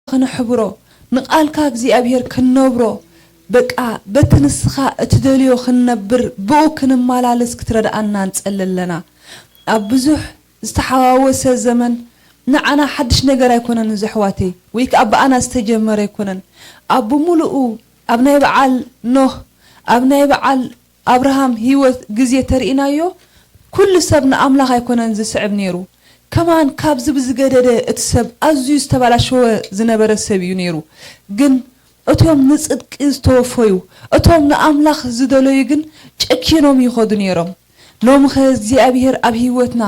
ክንሕብሮ፣ ንቓልካ እግዚኣብሔር ክንነብሮ፣ በቃ በቲ ንስኻ እትደልዮ ክንነብር፣ ብኡ ክንመላለስ ክትረድኣና ንጸሊ ኣለና። ኣብ ብዙሕ ዝተሓዋወሰ ዘመን ንዓና ሓድሽ ነገር ኣይኮነን እዚ ኣሕዋተይ፣ ወይ ከኣ ብኣና ዝተጀመረ ኣይኮነን። ኣብ ብምሉኡ ኣብ ናይ በዓል ኖህ፣ ኣብ ናይ በዓል ኣብርሃም ህይወት ግዜ ተርኢናዮ፣ ኩሉ ሰብ ንኣምላኽ ኣይኮነን ዝስዕብ ነይሩ። ከማን ካብዚ ብዝገደደ እቲ ሰብ ኣዝዩ ዝተባላሸወ ዝነበረ ሰብ እዩ ነይሩ። ግን እቶም ንጽድቂ ዝተወፈዩ፣ እቶም ንኣምላኽ ዝደለዩ ግን ጨኪኖም ይኸዱ ነይሮም። ሎምኸ እግዚኣብሔር ኣብ ህይወትና፣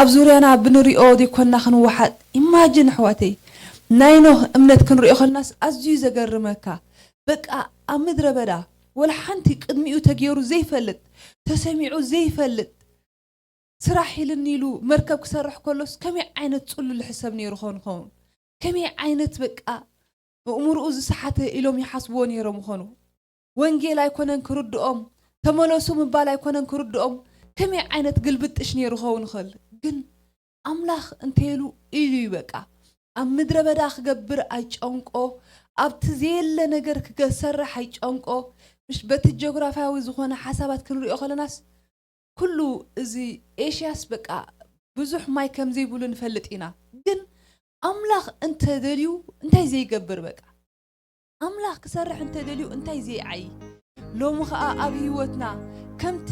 ኣብ ዙርያና ብንሪኦ ዘይኮንና ክንወሓጥ። ኢማጅን ኣሕዋተይ፣ ናይ ኖህ እምነት ክንሪኦ ከለናስ ኣዝዩ ዘገርመካ። በቃ ኣብ ምድረ በዳ ወላ ሓንቲ ቅድሚኡ ተገይሩ ዘይፈልጥ፣ ተሰሚዑ ዘይፈልጥ፣ ስራሕ ኢልኒ ኢሉ መርከብ ክሰርሕ ከሎስ ከመይ ዓይነት ጽሉል ሕሰብ ነይሩ ኸውን ኸውን? ከመይ ዓይነት በቃ ኣእምርኡ ዝሰሓተ ኢሎም ይሓስብዎ ነይሮም ይኾኑ። ወንጌል ኣይኮነን ክርድኦም፣ ተመለሱ ምባል ኣይኮነን ክርድኦም። ከመይ ዓይነት ግልብጥሽ ነይሩ ክኸውን ይኽእል? ግን ኣምላኽ እንተይሉ ኢሉ እዩ በቃ። ኣብ ምድረ በዳ ክገብር ኣይጨንቆ፣ ኣብቲ ዘየለ ነገር ክሰርሕ ኣይጨንቆ። ምሽ በቲ ጀግራፍያዊ ዝኾነ ሓሳባት ክንሪኦ ከለናስ፣ ኩሉ እዚ ኤሽያስ በቃ ብዙሕ ማይ ከም ዘይብሉ ንፈልጥ ኢና። ግን ኣምላኽ እንተ ደልዩ እንታይ ዘይገብር በቃ? ኣምላኽ ክሰርሕ እንተ ደልዩ እንታይ ዘይዓዪ? ሎሚ ኸኣ ኣብ ህይወትና ከምቲ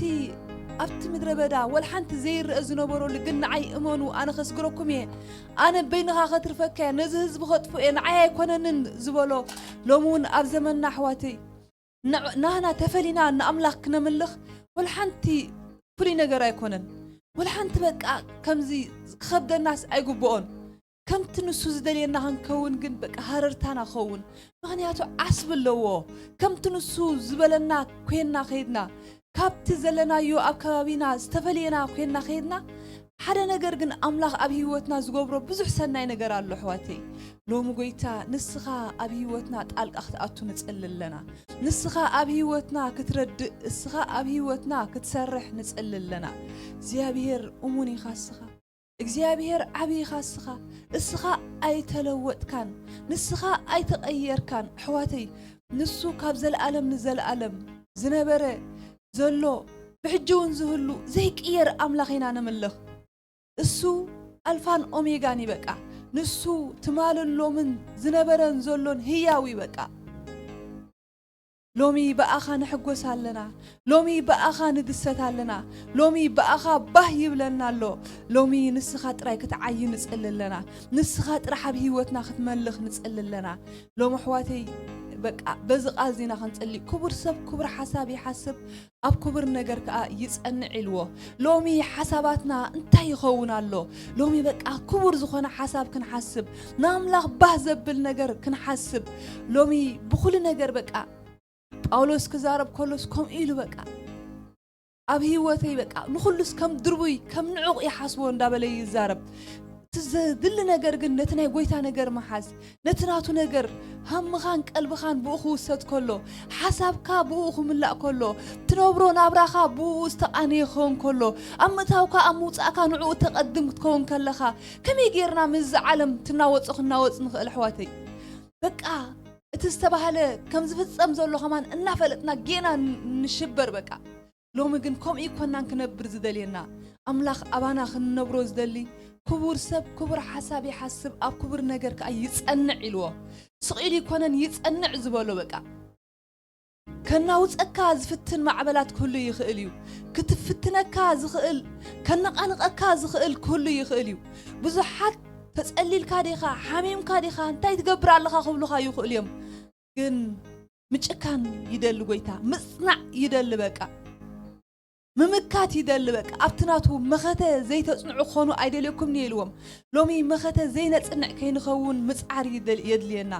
ኣብቲ ምድረ በዳ ወላ ሓንቲ ዘይረኣ ዝነበረሉ፣ ግን ንዓይ እመኑ፣ ኣነ ከስግረኩም እየ፣ ኣነ በይንኻ ከትርፈካ እየ፣ ነዚ ህዝቢ ከጥፍኦ እየ፣ ንዓይ ኣይኮነንን ዝበሎ፣ ሎሚ እውን ኣብ ዘመንና ኣሕዋተይ፣ ንዕ-፣ ናህና ተፈሊና ንኣምላኽ ክነምልኽ ወላ ሓንቲ ፍሉይ ነገር ኣይኮነን። ወላ ሓንቲ በቃ ከምዚ ክኸብደናስ ኣይግብኦን። ከምቲ ንሱ ዝደልየና ክንከውን ግን በቃ ሃረርታና ክኸውን። ምኽንያቱ ዓስቢ ኣለዎ። ከምቲ ንሱ ዝበለና ኮይንና ከይድና፣ ካብቲ ዘለናዮ ኣብ ከባቢና ዝተፈለየና ኮይንና ከይድና፣ ሓደ ነገር ግን ኣምላኽ ኣብ ህይወትና ዝገብሮ ብዙሕ ሰናይ ነገር ኣሎ ኣሕዋተይ። ሎሚ ጎይታ ንስኻ ኣብ ህይወትና ጣልቃ ክትኣቱ ንጽሊ ኣለና። ንስኻ ኣብ ህይወትና ክትረድእ፣ እስኻ ኣብ ህይወትና ክትሰርሕ ንጽሊ ኣለና። እግዚኣብሔር እሙን ኢኻ እስኻ። እግዚኣብሔር ዓቢ ኢኻ እስኻ። እስኻ ኣይተለወጥካን። ንስኻ ኣይተቐየርካን ኣሕዋተይ። ንሱ ካብ ዘለኣለም ንዘለኣለም ዝነበረ ዘሎ ብሕጂ እውን ዝህሉ ዘይቅየር ኣምላኽ ኢና ነምልኽ። እሱ ኣልፋን ኦሜጋን እዩ በቃ። ንሱ ትማልን ሎምን ዝነበረን ዘሎን ህያው እዩ በቃ። ሎሚ ብኣኻ ንሕጎስ ኣለና። ሎሚ ብኣኻ ንድሰት ኣለና። ሎሚ ብኣኻ ባህ ይብለና ኣሎ። ሎሚ ንስኻ ጥራይ ክትዓዪ ንጽሊ ኣለና። ንስኻ ጥራሕ ኣብ ህይወትና ክትመልኽ ንጽሊ ኣለና። ሎሚ ኣሕዋተይ በቃ በዚ ቃል ዚና ክንጽሊ። ክቡር ሰብ ክቡር ሓሳብ ይሓስብ፣ ኣብ ክቡር ነገር ከኣ ይጸንዕ ኢልዎ። ሎሚ ሓሳባትና እንታይ ይኸውን ኣሎ? ሎሚ በቃ ክቡር ዝኾነ ሓሳብ ክንሓስብ፣ ንኣምላኽ ባህ ዘብል ነገር ክንሓስብ። ሎሚ ብኹሉ ነገር በቃ ጳውሎስ ክዛረብ ከሎስ ከምኡ ኢሉ በቃ ኣብ ህይወተይ በቃ ንኹሉስ ከም ድርቡይ ከም ንዑቕ ይሓስቦ እንዳበለ ይዛረብ። እቲ ዘድሊ ነገር ግን ነቲ ናይ ጎይታ ነገር ምሓዝ፣ ነቲ ናቱ ነገር ሃምኻን ቀልብኻን ብኡ ክውሰድ ከሎ፣ ሓሳብካ ብኡ ክምላእ ከሎ፣ ትነብሮ ናብራኻ ብኡ ዝተቓነየ ክኸውን ከሎ፣ ኣብ ምእታውካ ኣብ ምውጻእካ ንዕኡ ተቐድም ክትከውን ከለኻ፣ ከመይ ጌርና ምስዚ ዓለም ትናወጾ ክናወጽ ንኽእል ኣሕዋተይ? በቃ እቲ ዝተባህለ ከም ዝፍጸም ዘሎ ከማን እናፈለጥና ጌና ን-፣ ንሽበር በቃ። ሎሚ ግን ከምኡ ይኮናን ክነብር ዝደልየና። ኣምላኽ ኣባና ክንነብሮ ዝደሊ ክቡር ሰብ ክቡር ሓሳብ ይሓስብ፣ ኣብ ክቡር ነገር ከኣ ይጸንዕ ኢልዎ። ስቕ ኢሉ ይኮነን ይጸንዕ ዝበሎ በቃ። ከናውጸካ ዝፍትን ማዕበላት ክህሉ ይኽእል እዩ። ክትፍትነካ ዝኽእል፣ ከነቓንቐካ ዝኽእል ክህሉ ይኽእል እዩ። ብዙሓት ተጸሊልካ ዲኻ፣ ሓሚምካ ዲኻ፣ እንታይ ትገብር ኣለኻ ክብሉኻ ይኽእሉ እዮም። ግን ምጭካን ይደሊ ጎይታ፣ ምጽናዕ ይደሊ በቃ። ምምካት ይደሊ በቃ። ኣብቲ ናቱ መኸተ ዘይተጽንዑ ክኾኑ ኣይደልየኩምን እየ ኢልዎም። ሎሚ መኸተ ዘይነጽንዕ ከይንኸውን ምጽዓር ይደል-፣ የድልየና።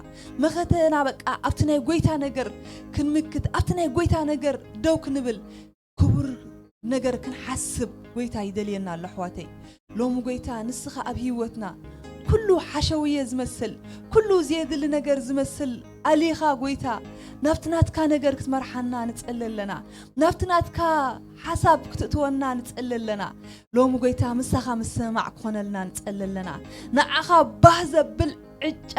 መኸተና በቃ ኣብቲ ናይ ጎይታ ነገር ክንምክት፣ ኣብቲ ናይ ጎይታ ነገር ደው ክንብል፣ ክቡር ነገር ክንሓስብ ጎይታ ይደልየና ኣሎ ኣሕዋተይ። ሎሚ ጎይታ ንስኻ ኣብ ህይወትና ኩሉ ሓሸውየ ዝመስል፣ ኩሉ ዘየድሊ ነገር ዝመስል ኣሊኻ ጎይታ፣ ናብቲ ናትካ ነገር ክትመርሓና ንጸሊ ኣለና። ናብቲ ናትካ ሓሳብ ክትእትወና ንጸሊ ኣለና። ሎሚ ጎይታ ምሳኻ ምስምማዕ ክኾነልና ንጸሊ ኣለና። ንዓኻ ባህ ዘብል ዕጫ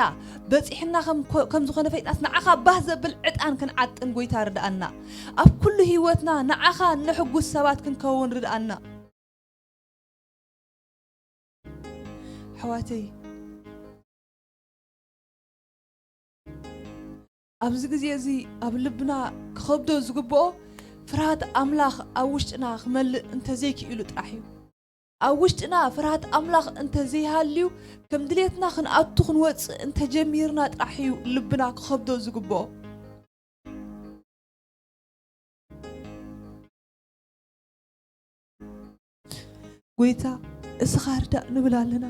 በጺሕና ከም ኮ-፣ ከም ዝኾነ ፈይጣስ ንዓኻ ባህ ዘብል ዕጣን ክንዓጥን ጎይታ ርድኣና። ኣብ ኩሉ ህይወትና ንዓኻ ነሕጉስ ሰባት ክንከውን ርድኣና። ኣሕዋተይ፣ ኣብዚ ግዜ እዚ ኣብ ልብና ክኸብዶ ዝግብኦ ፍርሃት ኣምላኽ ኣብ ውሽጥና ክመልእ እንተዘይክኢሉ ጥራሕ እዩ። ኣብ ውሽጥና ፍርሃት ኣምላኽ እንተዘይሃልዩ፣ ከም ድሌትና ክንኣቱ ክንወጽእ እንተጀሚርና ጥራሕ እዩ ልብና ክኸብዶ ዝግብኦ። ጎይታ፣ እስኻ ርዳእ ንብል ኣለና።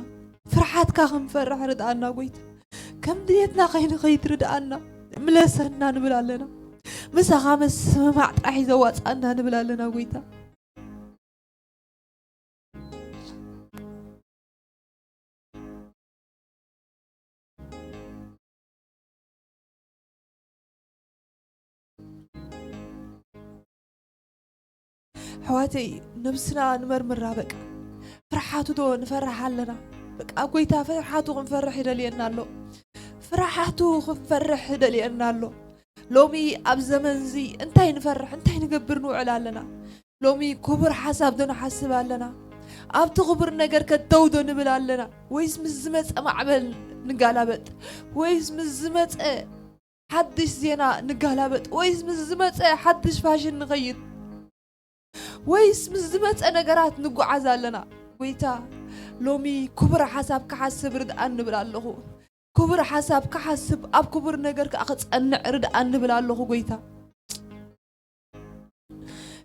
ፍርሓትካ ክንፈርሕ ርድኣና ጎይታ። ከም ድሌትና ከይንኸይድ ርድኣና። ምለሰና ንብል ኣለና። ምሳኻ ምስምማዕ ጥራሕ እዩ ዘዋጽኣና ንብል ኣለና ጎይታ። ኣሕዋተይ፣ ነብስና ንመርምራ በቃ። ፍርሓቱ ዶ ንፈርሕ ኣለና? በቃ ጎይታ ፍርሓቱ ክንፈርሕ ይደልየና ኣሎ። ፍርሓቱ ክንፈርሕ ይደልየና ኣሎ። ሎሚ ኣብ ዘመንዚ እንታይ ንፈርሕ፣ እንታይ ንገብር ንውዕል ኣለና? ሎሚ ክቡር ሓሳብ ዶ ንሓስብ ኣለና? ኣብቲ ክቡር ነገር ከ ደው ዶ ንብል ኣለና? ወይስ ምስ ዝመጸ ማዕበል ንጋላበጥ? ወይስ ምስ ዝመጸ ሓድሽ ዜና ንጋላበጥ? ወይስ ምስ ዝመጸ ሓድሽ ፋሽን ንኸይድ? ወይስ ምስ ዝመጸ ነገራት ንጓዓዝ ኣለና? ጎይታ፣ ሎሚ ክቡር ሓሳብ ክሓስብ ርድኣኒ ንብል ኣለኹ። ክቡር ሓሳብ ክሓስብ፣ ኣብ ክቡር ነገር ከኣ ክጸንዕ ርድኣኒ ንብል ኣለኹ ጎይታ።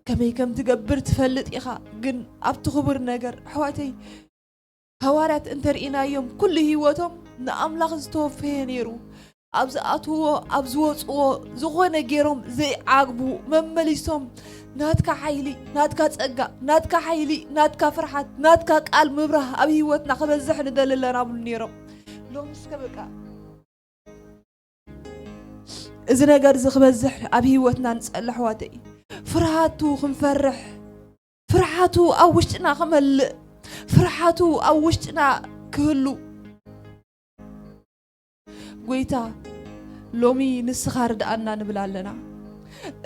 ከመይ ከም ትገብር ትፈልጥ ኢኻ፣ ግን ኣብቲ ክቡር ነገር፣ ኣሕዋተይ፣ ሃዋርያት እንተርኢናዮም፣ ኩሉ ህይወቶም ንኣምላኽ ዝተወፈየ ነይሩ። ኣብ ዝኣትውዎ፣ ኣብ ዝወጽዎ፣ ዝኾነ ገይሮም ዘይዓግቡ፣ መመሊሶም፣ "ናትካ ሓይሊ፣ ናትካ ጸጋ፣ ናትካ ሓይሊ፣ ናትካ ፍርሓት፣ ናትካ ቃል ምብራህ ኣብ ህይወትና ክበዝሕ ንደሊ ኣለና" ብሉ ነይሮም። ሎምስ ከ በቃ እዚ ነገር እዚ ክበዝሕ ኣብ ህይወትና ንጸሊ ኣሕዋተይ። ፍርሃቱ ክንፈርሕ፣ ፍርሃቱ ኣብ ውሽጥና ክመልእ፣ ፍርሃቱ ኣብ ውሽጥና ክህሉ። ጎይታ፣ ሎሚ ንስኻ ርድኣና ንብል ኣለና።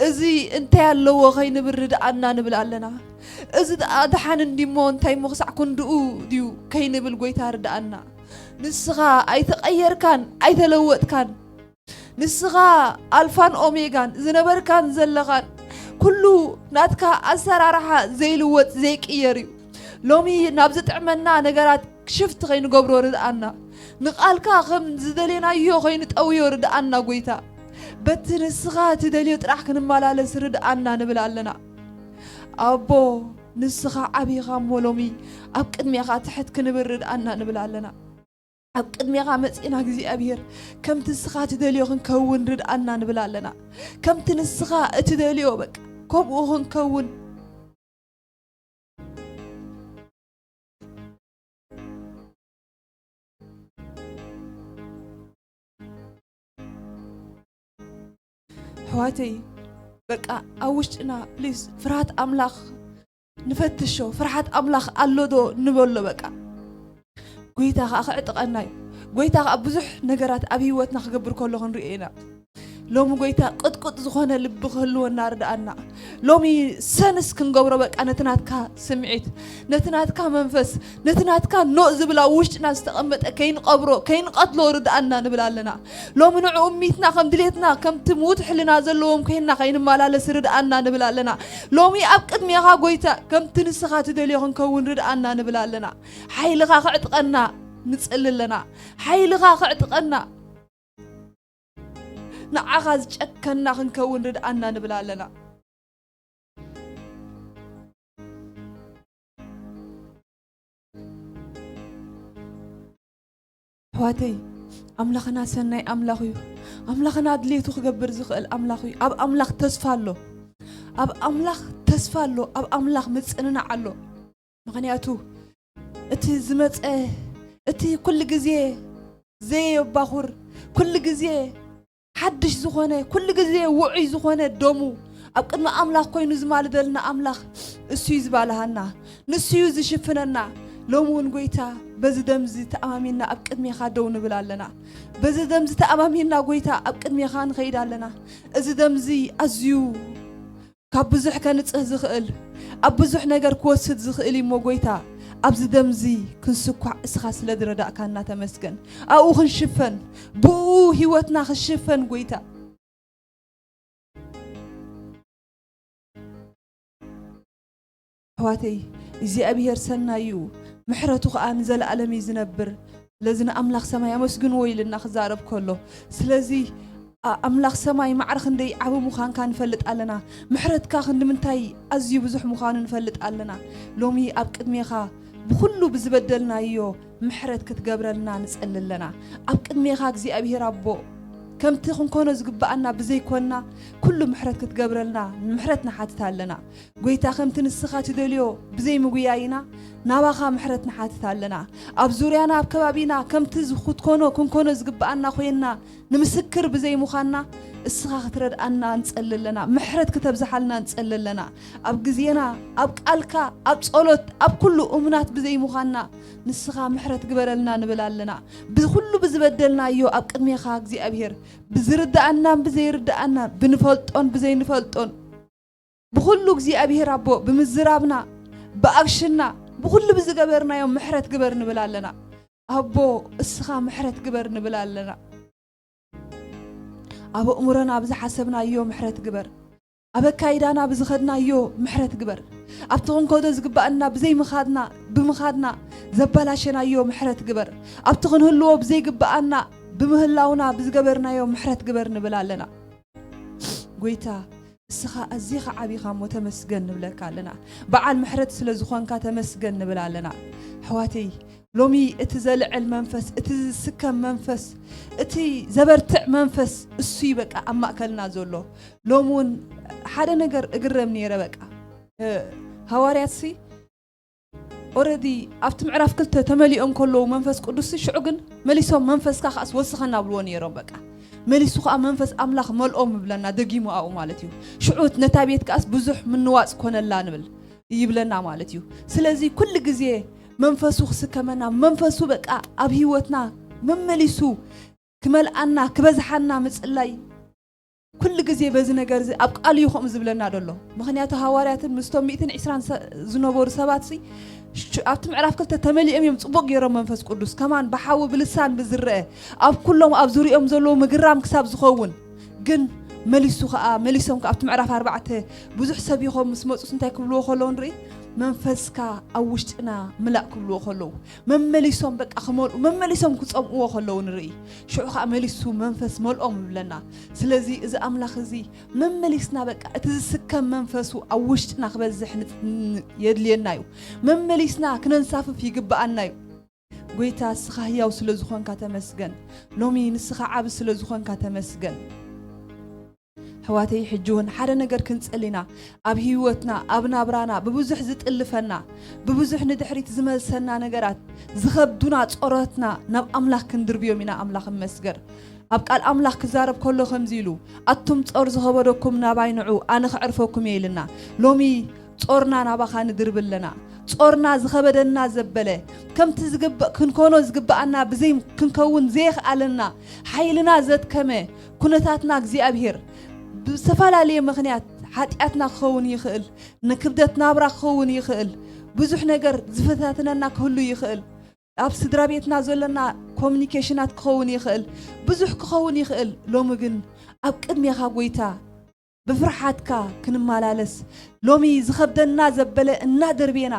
እዚ እንታይ ኣለዎ ከይንብል ርድኣና ንብል ኣለና። እዚ ደኣ ደሓን እንዲሞ እንታይ እሞ ክሳዕ ክንድኡ ድዩ ከይንብል ጎይታ ርድኣና። ንስኻ ኣይተቐየርካን ኣይተለወጥካን። ንስኻ ኣልፋን ኦሜጋን ዝነበርካን ዘለኻን፣ ኩሉ ናትካ ኣሰራርሓ ዘይልወጥ ዘይቅየር እዩ። ሎሚ ናብ ዝጥዕመና ነገራት ሽፍት ከይንገብሮ ርድኣና። ንቓልካ ከም ዝደሌናዮ ከይንጠውዮ ርድኣና ጎይታ። በቲ ንስኻ ትደልዮ ጥራሕ ክንመላለስ ርድኣና ንብል ኣለና። ኣቦ፣ ንስኻ ዓቢኻ እሞ ሎሚ ኣብ ቅድሜኻ ትሕት ክንብል ርድኣና ንብል ኣለና። ኣብ ቅድሜኻ መጺእና እግዚኣብሔር፣ ከምቲ ንስኻ ትደልዮ ክንከውን ርድኣና ንብል ኣለና። ከምቲ ንስኻ እትደልዮ በቃ ከምኡ ክንከውን። ኣሕዋተይ፣ በቃ ኣብ ውሽጥና ፕሊስ ፍርሃት ኣምላኽ ንፈትሾ። ፍርሃት ኣምላኽ ኣሎ ዶ ንበሎ በቃ። ጎይታ ኸኣ ክዕጥቀና እዩ። ጎይታ ኸኣ ብዙሕ ነገራት ኣብ ህይወትና ክገብር ከሎ ክንሪኦ ኢና። ሎሚ ጎይታ ቅጥቁጥ ዝኾነ ልቢ ክህልወና ርድኣና። ሎሚ ሰንስ ክንገብሮ በቃ ነቲ ናትካ ስምዒት፣ ነቲ ናትካ መንፈስ፣ ነቲ ናትካ ኖእ ዝብል ኣብ ውሽጥና ዝተቐመጠ ከይንቐብሮ፣ ከይንቐትሎ ርድኣና ንብል ኣለና። ሎሚ ንዕኡ እሚትና ከም ድሌትና፣ ከምቲ ምዉት ሕልና ዘለዎም ኮይንና ከይንመላለስ ርድኣና ንብል ኣለና። ሎሚ ኣብ ቅድሜኻ ጎይታ ከምቲ ንስኻ ትደልዮ ክንከውን ርድኣና ንብል ኣለና። ሓይልኻ ክዕጥቀና ንጽሊ ኣለና። ሓይልኻ ክዕጥቀና፣ ንዓኻ ዝጨከና ክንከውን ርድኣና ንብል ኣለና። ኣሕዋተይ፣ ኣምላኽና ሰናይ ኣምላኽ እዩ። ኣምላኽና ድሌቱ ክገብር ዝኽእል ኣምላኽ እዩ። ኣብ ኣምላኽ ተስፋ ኣሎ። ኣብ ኣምላኽ ተስፋ ኣሎ። ኣብ ኣምላኽ ምጽንናዕ ኣሎ። ምኽንያቱ እቲ ዝመጸ እቲ ኩሉ ግዜ ዘየባኹር፣ ኩሉ ግዜ ሓድሽ ዝኾነ፣ ኩሉ ግዜ ውዑይ ዝኾነ ደሙ ኣብ ቅድሚ ኣምላኽ ኮይኑ ዝማልደልና ኣምላኽ እሱ እዩ ዝባልሃና፣ ንሱ እዩ ዝሽፍነና። ሎሚ እውን ጎይታ በዚ ደምዚ ተኣማሚንና ኣብ ቅድሜኻ ደው ንብል ኣለና። በዚ ደምዚ ተኣማሚንና ጎይታ ኣብ ቅድሜኻ ንኸይድ ኣለና። እዚ ደምዚ ኣዝዩ ካብ ብዙሕ ከንጽህ ዝኽእል፣ ኣብ ብዙሕ ነገር ክወስድ ዝኽእል እዩ እሞ ጎይታ፣ ኣብዚ ደምዚ ክንስኳዕ እስኻ ስለ ዝረዳእካና ተመስገን። ኣብኡ ክንሽፈን፣ ብኡ ህይወትና ክሽፈን ጎይታ። ኣሕዋተይ፣ እግዚኣብሔር ሰናይ እዩ፣ ምሕረቱ ኸኣ ንዘለኣለም እዩ ዝነብር። ስለዚ ንኣምላኽ ሰማይ ኣመስግንዎ ኢልና ክዛረብ ከሎ፣ ስለዚ ኣ-፣ ኣምላኽ ሰማይ ማዕረ ክንደይ ዓቢ ምዃንካ ንፈልጥ ኣለና። ምሕረትካ ክንዲ ምንታይ ኣዝዩ ብዙሕ ምዃኑ ንፈልጥ ኣለና። ሎሚ ኣብ ቅድሜኻ ብኹሉ ብዝበደልናዮ ምሕረት ክትገብረልና ንጸሊ ኣለና። ኣብ ቅድሜኻ እግዚኣብሔር ኣቦ፣ ከምቲ ክንኮኖ ዝግብኣና ብዘይኮንና፣ ኩሉ ምሕረት ክትገብረልና ምሕረት ንሓትት ኣለና። ጎይታ፣ ከምቲ ንስኻ ትደልዮ ብዘይምጉያይና፣ ናባኻ ምሕረት ንሓትት ኣለና። ኣብ ዙርያና፣ ኣብ ከባቢና፣ ከምቲ ዝ-፣ ክትኮኖ፣ ክንኮኖ ዝግብኣና ኮይንና፣ ንምስክር ብዘይምዃንና፣ እስኻ ክትረድኣና ንጸሊ ኣለና። ምሕረት ክተብዝሓልና ንጸሊ ኣለና። ኣብ ግዜና፣ ኣብ ቃልካ፣ ኣብ ጸሎት፣ ኣብ ኩሉ እሙናት ብዘይምዃንና፣ ንስኻ ምሕረት ግበረልና ንብል ኣለና። ብኹሉ ብዝበደልናዮ ኣብ ቅድሜኻ እግዚኣብሔር፣ ብዝርድኣናን ብዘይርድኣናን፣ ብንፈልጦን ብዘይንፈልጦን፣ ብኹሉ እግዚኣብሔር ኣቦ፣ ብምዝራብና፣ ብኣክሽንና፣ ብኹሉ ብዝገበርናዮ ምሕረት ግበር ንብል ኣለና። ኣቦ፣ እስኻ ምሕረት ግበር ንብል ኣለና። ኣብ ኣእምሮና ብዝሓሰብናዮ ምሕረት ግበር። ኣብ ኣካይዳና ብዝኸድናዮ ምሕረት ግበር። ኣብቲ ክንከዶ ዝግብኣና ብዘይምኻድና፣ ብምኻድና ዘባላሸናዮ ምሕረት ግበር። ኣብቲ ክንህልዎ ብዘይግብኣና ብምህላውና ብዝገበርናዮ ምሕረት ግበር ንብል ኣለና። ጎይታ፣ እስኻ ኣዚኻ ዓቢኻ እሞ ተመስገን ንብለካ ኣለና። በዓል ምሕረት ስለ ዝኾንካ ተመስገን ንብል ኣለና። ኣሕዋተይ፣ ሎሚ እቲ ዘልዕል መንፈስ፣ እቲ ዝስከም መንፈስ፣ እቲ ዘበርትዕ መንፈስ እሱ እዩ በቃ ኣብ ማእከልና ዘሎ። ሎሚ እውን ሓደ ነገር እግረም ነይረ በቃ። እ፣ ሃዋርያትሲ ኦረዲ ኣብቲ ምዕራፍ ክልተ ተመሊኦም ከለዉ መንፈስ ቅዱስ ሽዑ ግን መሊሶም መንፈስካ ከኣስ ወስኸና ብልዎ ነይሮም በቃ። መሊሱ ከኣ መንፈስ ኣምላኽ መልኦም ይብለና ደጊሙ ኣብኡ ማለት እዩ። ሽዑ ነታ ቤት ከኣስ ብዙሕ ምንዋጽ ኮነላ ንብል ይብለና ማለት እዩ። ስለዚ ኩሉ ግዜ መንፈሱ ክስከመና፣ መንፈሱ በቃ ኣብ ህይወትና መመሊሱ ክመልኣና፣ ክበዝሓና ምጽላይ ኩሉ ግዜ በዚ ነገር እዚ ኣብ ቃሉ እዩ ከምኡ ዝብለና ደሎ። ምኽንያቱ ሃዋርያትን ምስቶም ሚእትን ዕስራን ሰ-፣ ዝነበሩ ሰባት ሲ ሽ-፣ ኣብቲ ምዕራፍ ክልተ ተመሊኦም እዮም ጽቡቕ ገይሮም መንፈስ ቅዱስ ከማን ብሓዊ ብልሳን ብዝረአ ኣብ ኩሎም ኣብ ዙሪኦም ዘለዉ ምግራም ክሳብ ዝኸውን ግን መሊሱ ከኣ መሊሶም ከኣ ኣብቲ ምዕራፍ ኣርባዕተ ብዙሕ ሰብ ኢኾም ምስ መጹስ እንታይ ክብልዎ ከለዉ ንርኢ መንፈስካ ኣብ ውሽጥና ምላእ ክብልዎ ከለዉ መመሊሶም በቃ ክመልኡ መመሊሶም ክጸምእዎ ከለዉ ንርኢ ሽዑ ከኣ መሊሱ መንፈስ መልኦም ይብለና። ስለዚ እዚ ኣምላኽ እዚ መመሊስና በቃ እቲ ዝስከም መንፈሱ ኣብ ውሽጥና ክበዝሕ ን-፣ ን-፣ የድልየና እዩ። መመሊስና ክነንሳፍፍ ይግብኣና እዩ። ጎይታ እስኻ ህያው ስለ ዝኾንካ ተመስገን። ሎሚ ንስኻ ዓቢ ስለ ዝኾንካ ተመስገን። ኣሕዋተይ ሕጂ እውን ሓደ ነገር ክንጽል ኢና። ኣብ ህይወትና፣ ኣብ ናብራና ብብዙሕ ዝጥልፈና፣ ብብዙሕ ንድሕሪት ዝመልሰና ነገራት፣ ዝኸብዱና ጾሮትና ናብ ኣምላኽ ክንድርብዮም ኢና። ኣምላኽ እመስገር። ኣብ ቃል ኣምላኽ ክዛረብ ከሎ ከምዚ ኢሉ፣ ኣቱም ጾር ዝኸበደኩም ናባይ ንዑ፣ ኣነ ከዕርፈኩም እየ ኢልና። ሎሚ ጾርና ናባኻ ንድርብ ኣለና። ጾርና ዝኸበደና ዘበለ፣ ከምቲ ዝግብ-፣ ክንኮኖ ዝግብኣና ብዘይ ክንከውን ዘየኽኣለና፣ ሓይልና ዘድከመ ኩነታትና እግዚኣብሔር ብዝተፈላለየ ምኽንያት ሓጢኣትና ክኸውን ይኽእል፣ ንክብደት ናብራ ክኸውን ይኽእል፣ ብዙሕ ነገር ዝፈታትነና ክህሉ ይኽእል፣ ኣብ ስድራ ቤትና ዘለና ኮሚኒኬሽናት ክኸውን ይኽእል፣ ብዙሕ ክኸውን ይኽእል። ሎሚ ግን ኣብ ቅድሜኻ ጎይታ ብፍርሓትካ ክንመላለስ፣ ሎሚ ዝኸብደና ዘበለ እናደርቤና፣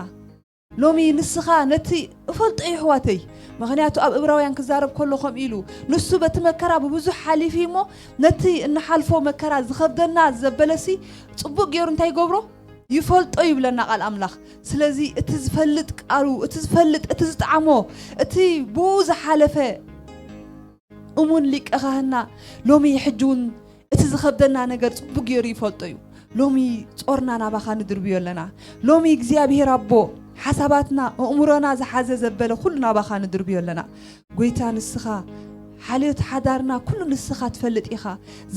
ሎሚ ንስኻ ነቲ እፈልጦ እዩ ኣሕዋተይ፣ ምኽንያቱ ኣብ እብራውያን ክዛረብ ከሎ ከምኡ ኢሉ፣ ንሱ በቲ መከራ ብብዙሕ ሓሊፉ እሞ ነቲ እንሓልፎ መከራ ዝኸብደና ዘበለሲ ጽቡቕ ገይሩ እንታይ ይገብሮ? ይፈልጦ ይብለና ቃል ኣምላኽ። ስለዚ እቲ ዝፈልጥ ቃሉ፣ እቲ ዝፈልጥ፣ እቲ ዝጠዓሞ፣ እቲ ብኡ ዝሓለፈ እሙን ሊቀ ካህንና ሎሚ ሕጂ እውን እቲ ዝኸብደና ነገር ጽቡቕ ገይሩ ይፈልጦ እዩ። ሎሚ ጾርና ናባኻ ንድርብዮ ኣለና። ሎሚ እግዚኣብሔር ኣቦ ሓሳባትና፣ ኣእምሮና ዝሓዘ ዘበለ ኩሉ ናባኻ ንድርብዮ ኣለና። ጎይታ ንስኻ ሓልዮት ሓዳርና ኩሉ ንስኻ ትፈልጥ ኢኻ።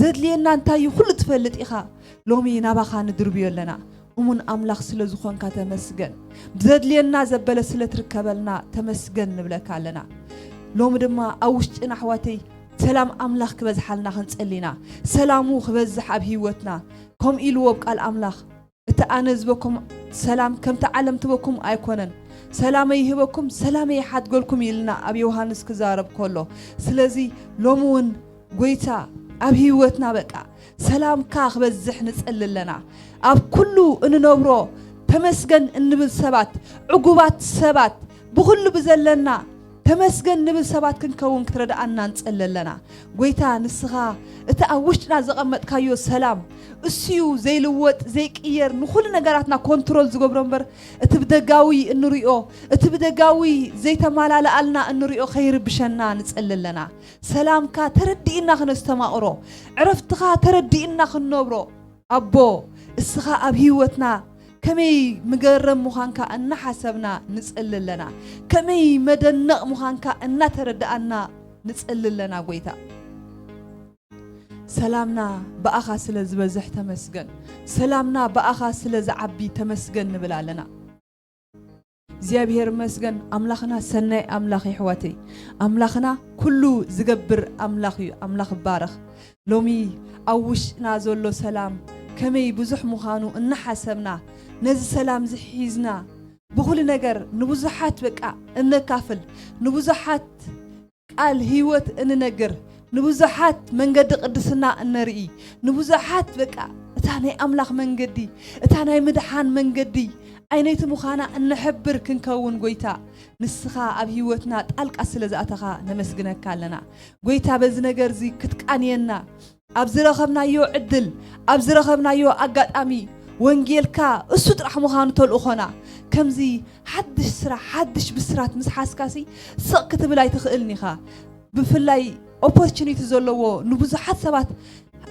ዘድልየና እንታይ እዩ ኩሉ ትፈልጥ ኢኻ። ሎሚ ናባኻ ንድርብዮ ኣለና። እሙን ኣምላኽ ስለ ዝኾንካ ተመስገን። ዘድልየና ዘበለ ስለ ትርከበልና ተመስገን ንብለካ ኣለና። ሎሚ ድማ ኣብ ውሽጥና ኣሕዋተይ ሰላም ኣምላኽ ክበዝሓልና ክንጸሊ ኢና። ሰላሙ ክበዝሕ ኣብ ህይወትና። ከምኡ ኢልዎ ኣብ ቃል ኣምላኽ፣ እቲ ኣነ ዝበኩም ሰላም ከምቲ ዓለም ትበኩም ኣይኮነን፣ ሰላመይ ይህበኩም፣ ሰላመይ ይሓድገልኩም ኢልና ኣብ ዮሃንስ ክዛረብ ከሎ። ስለዚ ሎሚ እውን ጎይታ ኣብ ህይወትና በቃ ሰላምካ ክበዝሕ ንጸሊ ኣለና። ኣብ ኩሉ እንነብሮ ተመስገን እንብል ሰባት፣ ዕጉባት ሰባት፣ ብኹሉ ብዘለና ተመስገን ንብል ሰባት ክንከውን ክትረድኣና ንጸሊ ኣለና። ጎይታ ንስኻ እቲ ኣብ ውሽጥና ዘቐመጥካዮ ሰላም እሱዩ ዘይልወጥ ዘይቅየር ንኹሉ ነገራትና ኮንትሮል ዝገብሮ እምበር እቲ ብደጋዊ እንሪኦ እቲ ብደጋዊ ዘይተማላልኣልና እንሪኦ ከይርብሸና ንጸሊ ኣለና። ሰላምካ ተረዲእና ክነስተማቕሮ ዕረፍትኻ ተረዲእና ክንነብሮ ኣቦ እስኻ ኣብ ህይወትና ከመይ ምገረም ምዃንካ እናሓሰብና ንጽሊ ኣለና። ከመይ መደነቕ ምዃንካ እናተረድኣና ንጽሊ ኣለና። ጎይታ ሰላምና ብኣኻ ስለ ዝበዝሕ ተመስገን። ሰላምና ብኣኻ ስለ ዝዓቢ ተመስገን ንብል ኣለና። እግዚኣብሔር ይመስገን። ኣምላኽና ሰናይ ኣምላኽ እዩ ኣሕዋተይ። ኣምላኽና ኩሉ ዝገብር ኣምላኽ እዩ። ኣምላኽ ይባረኽ። ሎሚ ኣብ ውሽጥና ዘሎ ሰላም ከመይ ብዙሕ ምዃኑ እናሓሰብና ነዚ ሰላም ዝሒዝና ብኹሉ ነገር ንብዙሓት በቃ እነካፍል ንብዙሓት ቃል ህይወት እንነግር ንብዙሓት መንገዲ ቅድስና እነርኢ ንብዙሓት በቃ እታ ናይ ኣምላኽ መንገዲ እታ ናይ ምድሓን መንገዲ ዓይነይቲ ምዃና እንሕብር ክንከውን ጎይታ ንስኻ ኣብ ህይወትና ጣልቃ ስለ ዝኣተኻ ነመስግነካ ኣለና። ጎይታ በዚ ነገር እዚ ክትቃንየና ኣብ ዝረኸብናዮ ዕድል ኣብ ዝረኸብናዮ ኣጋጣሚ ወንጌልካ እሱ ጥራሕ ምዃኑ ተልእኾና ከምዚ ሓድሽ ስራሕ ሓድሽ ብስራት ምስ ሓዝካሲ ስቕ ክትብል ኣይትኽእልን ኢኻ። ብፍላይ ኦፖርቹኒቲ ዘለዎ ንብዙሓት ሰባት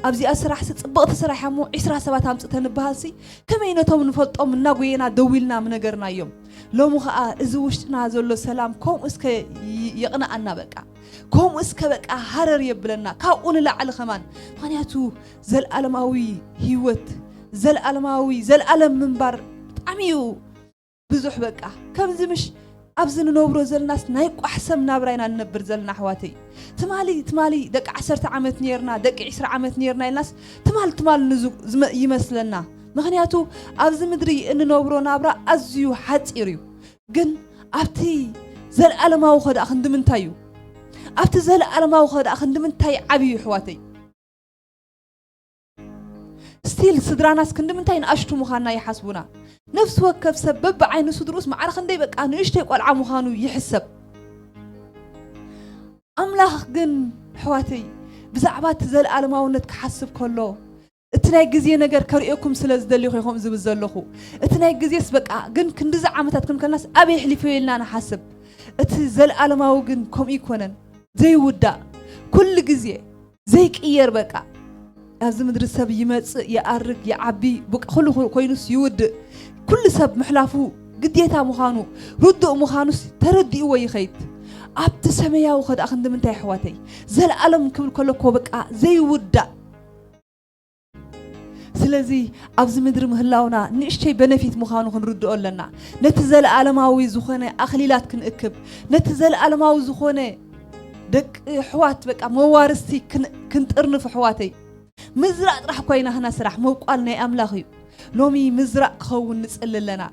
ኣብዚኣ ስራሕሲ ጽብቕቲ ስራሕ እያ እሞ ዒስራ ሰባት ኣምጽእ ተንበሃልሲ ከመይ ነቶም ንፈልጦም እናጎየና ደው ኢልና ምነገርናዮም። ሎሚ ኸኣ እዚ ውሽጥና ዘሎ ሰላም ከምኡ እስከ ይ- የቕንኣና በቃ ከምኡ እስከ በቃ ሃረር የብለና ካብኡ ንላዕሊ ኸማን ምኽንያቱ ዘልኣለማዊ ህይወት ዘልኣለማዊ ዘልኣለም ምንባር ብጣዕሚ እዩ ብዙሕ በቃ ከምዚ ምሽ ኣብዚ ንነብሮ ዘለናስ ናይ ቋሕ ሰብ ናብራ ኢና ንነብር ዘለና ኣሕዋተይ ትማሊ ትማሊ ደቂ ዓሰርተ ዓመት ነርና ደቂ ዕስራ ዓመት ነርና ኢልናስ ትማል ትማል ንዙ ዝመ- ይመስለና ምኽንያቱ ኣብዚ ምድሪ እንነብሮ ናብራ ኣዝዩ ሓፂር እዩ ግን ኣብቲ ዘለኣለማዊ ኸ ደኣ ክንዲ ምንታይ እዩ ኣብቲ ዘለኣለማዊ ኸ ደኣ ክንዲ ምንታይ ዓብዩ ኣሕዋተይ ስቲል ስድራናስ ክንዲ ምንታይ ንኣሽቱ ምዃንና ይሓስቡና ነፍሲ ወከፍ ሰብ በብዓይኒ ስድሩስ ማዕረ ክንደይ በቃ ንእሽተይ ቆልዓ ምዃኑ ይሕሰብ ኣምላኽ ግን ኣሕዋተይ ብዛዕባ እቲ ዘለኣለማውነት ክሓስብ ከሎ እቲ ናይ ግዜ ነገር ከርእየኩም ስለ ዝደሊኹ ኢኹም ዝብል ዘለኹ እቲ ናይ ግዜስ በቃ ግን ክንዲዚ ዓመታት ክንከልናስ ኣበይ ኣሕሊፈዮ ኢልና ንሓስብ እቲ ዘለኣለማዊ ግን ከምኡ ይኮነን ዘይውዳእ ኩሉ ግዜ ዘይቅየር በቃ ኣብዚ ምድሪ ሰብ ይመጽእ ይኣርግ ይዓቢ በቃ ኩሉ ኮይኑስ ይውድእ ኩሉ ሰብ ምሕላፉ ግዴታ ምዃኑ ርዱእ ምዃኑስ ተረዲእዎ ይኸይድ ኣብቲ ሰመያዊ ኸ ደኣ ክንዲ ምንታይ ኣሕዋተይ ዘለኣለም ክብል ከሎ እኮ በቃ ዘይውዳእ ስለዚ ኣብዚ ምድሪ ምህላውና ንእሽተይ በነፊት ምዃኑ ክንርድኦ ኣለና ነቲ ዘለኣለማዊ ዝኾነ ኣኽሊላት ክንእክብ ነቲ ዘለኣለማዊ ዝኾነ ደቂ ኣሕዋት በቃ መዋርስቲ ክንጥርንፍ ኣሕዋተይ ምዝራእ ጥራሕ እኳ ናህና ስራሕ ምብቋል ናይ ኣምላኽ እዩ ሎሚ ምዝራእ ክኸውን ንጽሊ ኣለና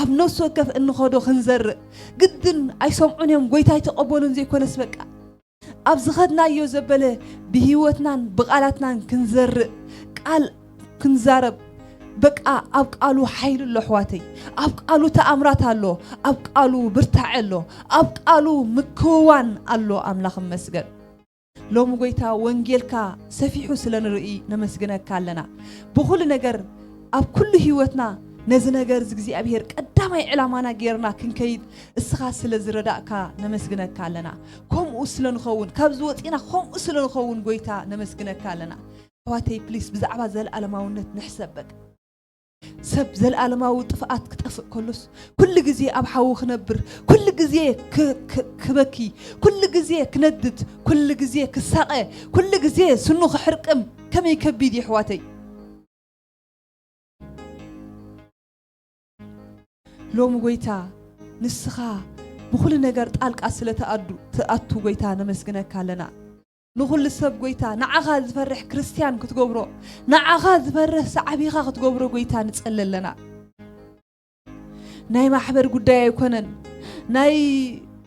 ኣብ ነፍሲ ወከፍ እንኸዶ ክንዘርእ ግድን ኣይሰምዑን እዮም ጎይታ ኣይተቐበሉን ዘይኮነስ በቃ ኣብ ዝኸድናዮ ዘበለ ብህይወትናን ብቓላትናን ክንዘርእ ቃል ክንዛረብ በቃ ኣብ ቃሉ ሓይሊ ኣሎ ኣሕዋተይ ኣብ ቃሉ ተኣምራት ኣሎ ኣብ ቃሉ ብርታዐ ኣሎ ኣብ ቃሉ ምክውዋን ኣሎ ኣምላኽ መስገን ሎሚ ጎይታ ወንጌልካ ሰፊሑ ስለ ንርኢ ነመስግነካ ኣለና ብኹሉ ነገር ኣብ ኩሉ ህይወትና ነዚ ነገር እዚ እግዚኣብሔር ቀዳማይ ዕላማና ጌርና ክንከይድ እስኻ ስለ ዝረዳእካ ነመስግነካ ኣለና ከምኡ ስለ ንኸውን ካብ ዝወፂና ከምኡ ስለ ንኸውን ጎይታ ነመስግነካ ኣለና ኣሕዋተይ ፕሊስ ብዛዕባ ዘለኣለማውነት ንሕሰብ በቃ ሰብ ዘለኣለማዊ ጥፍኣት ክጠፍእ ከሎስ፣ ኩሉ ግዜ ኣብ ሓዊ ክነብር፣ ኩሉ ግዜ ክ- ክ- ክበኪ፣ ኩሉ ግዜ ክነድድ፣ ኩሉ ግዜ ክሳቐ፣ ኩሉ ግዜ ስኑ ክሕርቅም ከመይ ከቢድ እዩ ኣሕዋተይ። ሎሚ ጎይታ ንስኻ ብኹሉ ነገር ጣልቃ ስለ ትኣዱ- ትኣቱ ጎይታ ነመስግነካ ኣለና። ንኹሉ ሰብ ጎይታ ንዓኻ ዝፈርሕ ክርስትያን ክትገብሮ፣ ንዓኻ ዝፈርህ ሰዓቢኻ ክትገብሮ ጎይታ ንጸሊ ኣለና። ናይ ማሕበር ጉዳይ ኣይኮነን፣ ናይ